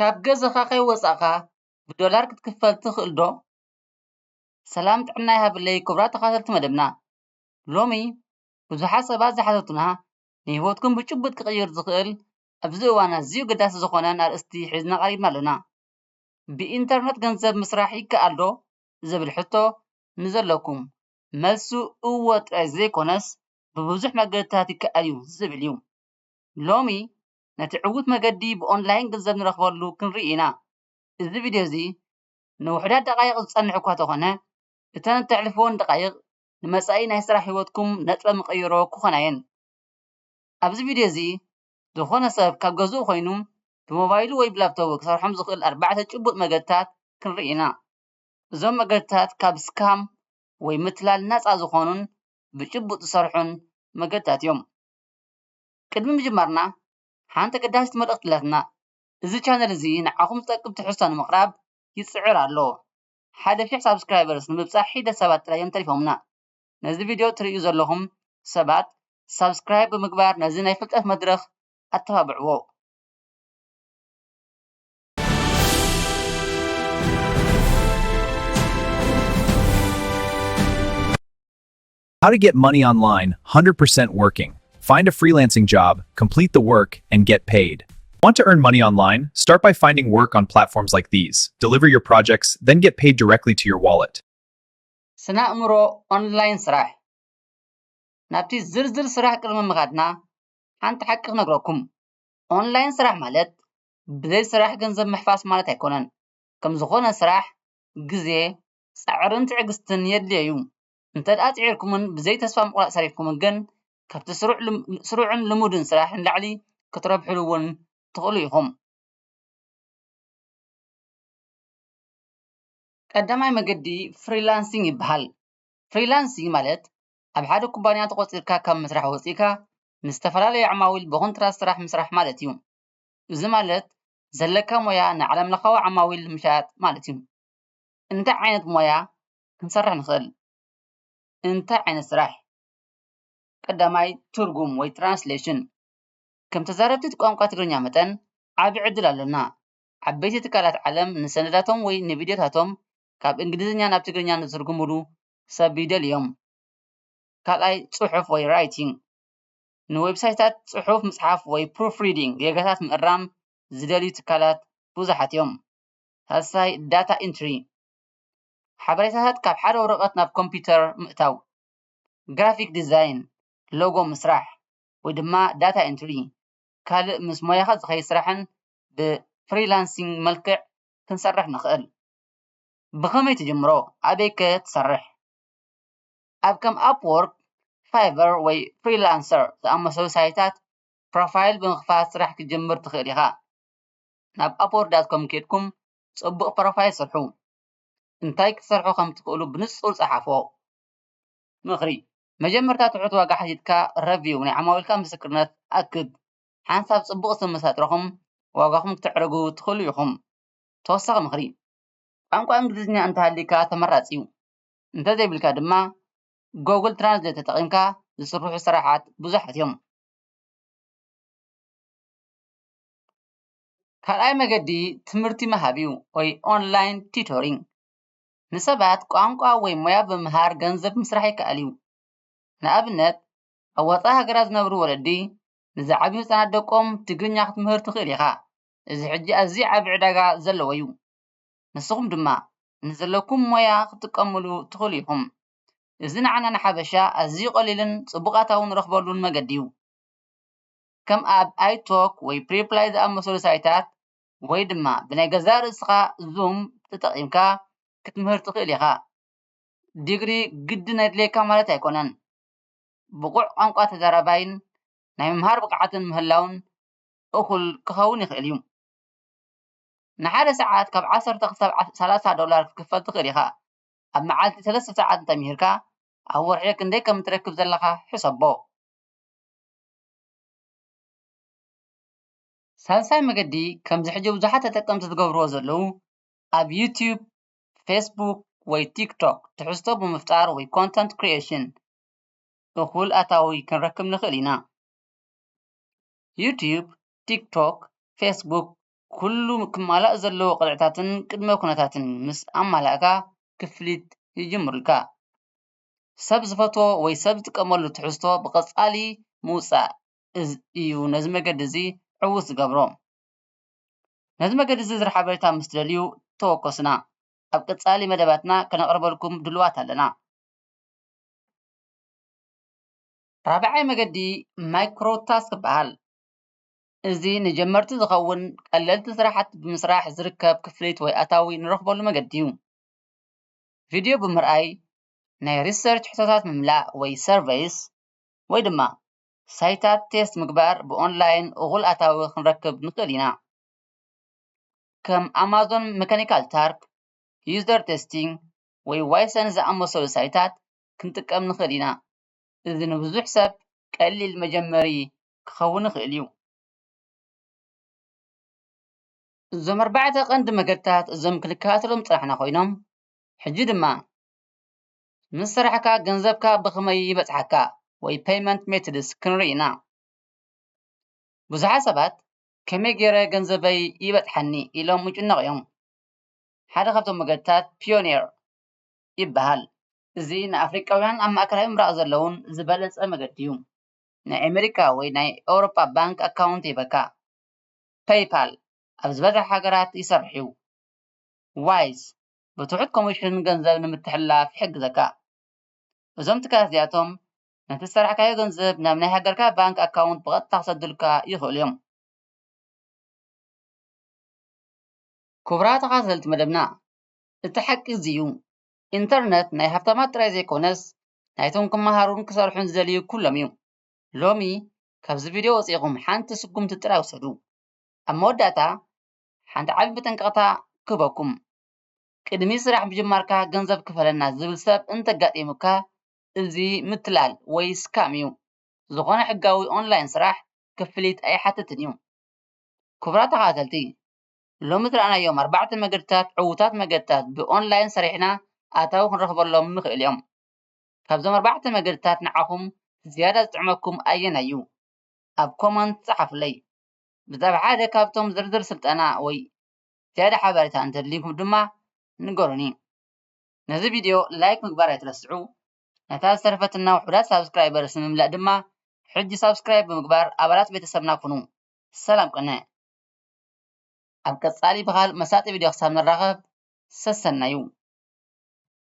ካብ ገዛኻ ከይወጻእካ ብዶላር ክትክፈል ትኽእል ዶ? ሰላም ጥዕና ይሃበለይ ክቡራት ተኸታተልቲ መደብና። ሎሚ ብዙሓት ሰባት ዝሓተቱና ንህይወትኩም ብጭቡጥ ክቕይር ዝኽእል ኣብዚ እዋን ኣዝዩ ኣገዳሲ ዝኾነን ኣርእስቲ ሒዝና ቀሪብና ኣለና። ብኢንተርነት ገንዘብ ምስራሕ ይከኣል ዶ? ዝብል ሕቶ ንዘለኩም፣ መልሱ እወ ጥራይ ዘይኮነስ ብብዙሕ መገድታት ይከኣል እዩ ዝብል እዩ። ሎሚ ነቲ ዕዉት መገዲ ብኦንላይን ገንዘብ ንረኽበሉ ክንርኢ ኢና። እዚ ቪድዮ እዚ ንውሑዳት ደቓይቕ ዝጸንሕ እኳ ተኾነ፣ እተን እተሕልፍወን ደቓይቕ ንመጻኢ ናይ ስራሕ ህይወትኩም ነጥበ መቐይሮ ክኾና እየን። ኣብዚ ቪድዮ እዚ ዝኾነ ሰብ ካብ ገዝኡ ኮይኑ ብሞባይሉ ወይ ብላፕቶፕ ክሰርሖም ዝኽእል ኣርባዕተ ጭቡጥ መገድታት ክንርኢ ኢና። እዞም መገድታት ካብ ስካም ወይ ምትላል ናጻ ዝኾኑን ብጭቡጥ ዝሰርሑን መገድታት እዮም። ቅድሚ ምጅማርና ሓንቲ ኣገዳሲት መልእኽቲ ኣላትና። እዚ ቻነል እዚ ንዓኹም ዝጠቅም ትሕዝቶ ንምቕራብ ይጽዕር ኣሎ። ሓደ ሺሕ ሳብስክራይበርስ ንምብጻሕ ሒደት ሰባት ጥራይ እዮም ተሪፎምና። ነዚ ቪድዮ ትርእዩ ዘለኹም ሰባት ሳብስክራይብ ብምግባር ነዚ ናይ ፍልጠት መድረኽ ኣተባብዕዎ። How to get money online, one hundred percent working. Find a freelancing job, complete the work, and get paid. Want to earn money online? Start by finding work on platforms like these. Deliver your projects, then get paid directly to your wallet. ስነ ኣእምሮ ኦንላይን ስራሕ። ናብቲ ዝርዝር ስራሕ ቅድሚ ምኻድና ሓንቲ ሓቂ ክነግረኩም። ኦንላይን ስራሕ ማለት ብዘይ ስራሕ ገንዘብ ምሕፋስ ማለት ኣይኮነን። ከም ዝኾነ ስራሕ ግዜ፣ ጻዕርን ትዕግስትን የድልዮ እዩ። እንተ ደኣ ጽዒርኩምን ብዘይ ተስፋ ምቑራጽ ሰሪሕኩምን ግን ካብቲ ስሩዕ ልም- ስሩዕን ልሙድን ስራሕ ንላዕሊ ክትረብሕሉ እውን ትኽእሉ ኢኹም። ቀዳማይ መገዲ ፍሪላንሲንግ ይበሃል። ፍሪላንሲንግ ማለት ኣብ ሓደ ኩባንያ ተቖጺርካ ካብ ምስራሕ ወጺእካ ንዝተፈላለዩ ዓማዊል ብኮንትራት ስራሕ ምስራሕ ማለት እዩ። እዚ ማለት ዘለካ ሞያ ንዓለም ለኻዊ ዓማዊል ምሻጥ ማለት እዩ። እንታይ ዓይነት ሞያ ክንሰርሕ ንኽእል? እንታይ ዓይነት ስራሕ? ቀዳማይ ትርጉም ወይ ትራንስሌሽን። ከም ተዛረብቲ እቲ ቋንቋ ትግርኛ መጠን ዓቢ ዕድል ኣሎና። ዓበይቲ ትካላት ዓለም ንሰነዳቶም ወይ ንቪድዮታቶም ካብ እንግሊዝኛ ናብ ትግርኛ ንዝትርጉምሉ ሰብ ይደልዮም። ካልኣይ ጽሑፍ ወይ ራይቲንግ። ንዌብሳይታት ጽሑፍ ምጽሓፍ ወይ ፕሩፍ ሪዲንግ ጌጋታት ምእራም ዝደልዩ ትካላት ብዙሓት እዮም። ሳልሳይ ዳታ ኢንትሪ። ሓበሬታታት ካብ ሓደ ወረቐት ናብ ኮምፒውተር ምእታው። ግራፊክ ዲዛይን፣ ሎጎ ምስራሕ ወይ ድማ ዳታ ኢንትሪ ካልእ ምስ ሞያኻ ዝኸይድ ስራሕን ብፍሪላንሲንግ መልክዕ ክንሰርሕ ንኽእል። ብኸመይ ትጅምሮ? ኣበይ ከ ትሰርሕ? ኣብ ከም ኣፕወርክ፣ ፋይቨር ወይ ፍሪላንሰር ዝኣመሰሉ ሳይታት ፕሮፋይል ብምኽፋት ስራሕ ክትጅምር ትኽእል ኢኻ። ናብ ኣፕወርክ ዳት ኮም ኬድኩም ጽቡቕ ፕሮፋይል ስርሑ። እንታይ ክትሰርሑ ከም ትኽእሉ ብንጹር ጸሓፍዎ። ምኽሪ፣ መጀመርታ ትሑት ዋጋ ሓቲትካ ረቪው ናይ ዓማዊልካ ምስክርነት ኣክብ። ሓንሳብ ጽቡቕ ስም ምስ ኣጥረኹም ዋጋኹም ክተዕርጉ ትኽእሉ ኢኹም። ተወሳኺ ምኽሪ፣ ቋንቋ እንግሊዝኛ እንተሃልዩካ ተመራጺ እዩ። እንተዘይብልካ ድማ ጎግል ትራንስሌት ተጠቒምካ ዝስርሑ ስራሓት ብዙሓት እዮም። ካልኣይ መገዲ ትምህርቲ ምሃብ እዩ ወይ ኦንላይን ቲቶሪንግ። ንሰባት ቋንቋ ወይ ሞያ ብምሃር ገንዘብ ምስራሕ ይከኣል እዩ። ንኣብነት ኣብ ወፃኢ ሃገራት ዝነብሩ ወለዲ ንዝዓብዩ ህፃናት ደቆም ትግርኛ ክትምህር ትኽእል ኢኻ። እዚ ሕጂ ኣዝዩ ዓቢ ዕዳጋ ዘለዎ እዩ። ንስኹም ድማ ንዘለኩም ሞያ ክትጥቀምሉ ትኽእሉ ኢኹም። እዚ ንዓና ንሓበሻ ኣዝዩ ቀሊልን ጽቡቕ ኣታዊ ንረኽበሉን መገዲ እዩ። ከም ኣብ ኣይቶክ ወይ ፕሪፕላይ ዝኣመሰሉ ሳይታት ወይ ድማ ብናይ ገዛእ ርእስኻ ዙም ተጠቒምካ ክትምህር ትኽእል ኢኻ። ዲግሪ ግድን ኣድልየካ ማለት ኣይኮነን። ብቑዕ ቋንቋ ተዛራባይን ናይ ምምሃር ብቕዓትን ምህላውን እኹል ክኸውን ይኽእል እዩ። ንሓደ ሰዓት ካብ ዓሰርተ ክሳብ ሰላሳ ዶላር ክትክፈል ትኽእል ኢኻ። ኣብ መዓልቲ ሰለስተ ሰዓት እንተምሂርካ ኣብ ወርሒ ክንደይ ከም እትረክብ ዘለኻ ሕሰቦ። ሳልሳይ መገዲ ከምዚ ሕጂ ብዙሓት ተጠቀምቲ ዝገብርዎ ዘለዉ ኣብ ዩቲዩብ፣ ፌስቡክ ወይ ቲክቶክ ትሕዝቶ ብምፍጣር ወይ ኮንተንት ክሪኤሽን እኹል ኣታዊ ክንረክብ ንኽእል ኢና። ዩቲዩብ፣ ቲክቶክ፣ ፌስቡክ ኩሉ ክማላእ ዘለዎ ቅጥዕታትን ቅድመ ኩነታትን ምስ ኣማላእካ ክፍሊት ይጅምሩልካ። ሰብ ዝፈትዎ ወይ ሰብ ዝጥቀመሉ ትሕዝቶ ብቐጻሊ ምውጻእ እዩ ነዚ መገዲ እዚ ዕዉት ዝገብሮ። ነዚ መገዲ እዚ ዝርሓ ሓበሬታ ምስ ትደልዩ ተወከሱና። ኣብ ቀጻሊ መደባትና ከነቕርበልኩም ድልዋት ኣለና። ራብዓይ መገዲ ማይክሮ ታስክ ይበሃል። እዚ ንጀመርቲ ዝኸውን ቀለልቲ ስራሓት ብምስራሕ ዝርከብ ክፍሊት ወይ ኣታዊ ንረኽበሉ መገዲ እዩ። ቪድዮ ብምርኣይ፣ ናይ ሪሰርች ሕቶታት ምምላእ ወይ ሰርቨይስ፣ ወይ ድማ ሳይታት ቴስት ምግባር ብኦንላይን እኹል ኣታዊ ክንረክብ ንኽእል ኢና። ከም ኣማዞን መካኒካል ታርክ፣ ዩዘር ቴስቲንግ ወይ ዋይሰን ዝኣመሰሉ ሳይታት ክንጥቀም ንኽእል ኢና። እዚ ንብዙሕ ሰብ ቀሊል መጀመሪ ክኸውን ይኽእል እዩ። እዞም ኣርባዕተ ቀንዲ መገድታት እዞም ክንከታተሎም ዝጸናሕና ኮይኖም፣ ሕጂ ድማ ምስ ስራሕካ ገንዘብካ ብኸመይ ይበጽሓካ ወይ ፔይመንት ሜቶድስ ክንርኢ ኢና። ብዙሓት ሰባት ከመይ ገይረ ገንዘበይ ይበጽሓኒ ኢሎም ይጭነቑ እዮም። ሓደ ካብቶም መገድታት ፒዮኒር ይበሃል። እዚ ንኣፍሪቃውያን ኣብ ማእከላይ ምብራቕ ዘለውን ዝበለጸ መገዲ እዩ። ናይ ኣሜሪካ ወይ ናይ ኤውሮጳ ባንክ ኣካውንት ይህበካ። ፔይፓል ኣብ ዝበዝሐ ሃገራት ይሰርሕ እዩ። ዋይዝ ብትሑት ኮሚሽን ገንዘብ ንምትሕልላፍ ይሕግዘካ። እዞም ትካላት እዚኣቶም ነቲ ዝሰራሕካዮ ገንዘብ ናብ ናይ ሃገርካ ባንክ ኣካውንት ብቐጥታ ክሰዱልካ ይኽእሉ እዮም። ክቡራት ተኸታተልቲ መደብና፣ እቲ ሓቂ እዚ እዩ። ኢንተርነት ናይ ሃብታማት ጥራይ ዘይኮነስ፣ ናይቶም ክመሃሩን ክሰርሑን ዝደልዩ ኩሎም እዩ። ሎሚ ካብዚ ቪድዮ ወፂእኹም ሓንቲ ስጉምቲ ጥራይ ውሰዱ። ኣብ መወዳእታ ሓንቲ ዓቢ መጠንቀቕታ ክህበኩም። ቅድሚ ስራሕ ምጅማርካ ገንዘብ ክፈለና ዝብል ሰብ እንተጋጢሙካ፣ እዚ ምትላል ወይ ስካም እዩ። ዝኾነ ሕጋዊ ኦንላይን ስራሕ ክፍሊት ኣይሓትትን እዩ። ክቡራት ተኸታተልቲ፣ ሎሚ ዝረኣናዮም ኣርባዕተ መገድታት፣ ዕዉታት መገድታት ብኦንላይን ሰሪሕና ኣታዊ ክንረኽበሎም ንኽእል እዮም። ካብዞም ኣርባዕተ መገድታት ንዓኹም ዝያዳ ዝጥዕመኩም ኣየናይ እዩ? ኣብ ኮመንት ጸሓፉለይ። ብዛዕባ ሓደ ካብቶም ዝርዝር ስልጠና ወይ ዝያዳ ሓበሬታ እንተድልዩኩም ድማ ንገሩኒ። ነዚ ቪድዮ ላይክ ምግባር ኣይትረስዑ። ነታ ዝተረፈትና ውሑዳት ሳብስክራይበርስ ንምምላእ ድማ ሕጂ ሳብስክራይብ ብምግባር ኣባላት ቤተሰብና ኩኑ። ሰላም ቅነ። ኣብ ቀጻሊ ብኻልእ መሳጢ ቪድዮ ክሳብ ንራኸብ ሰሰናዩ።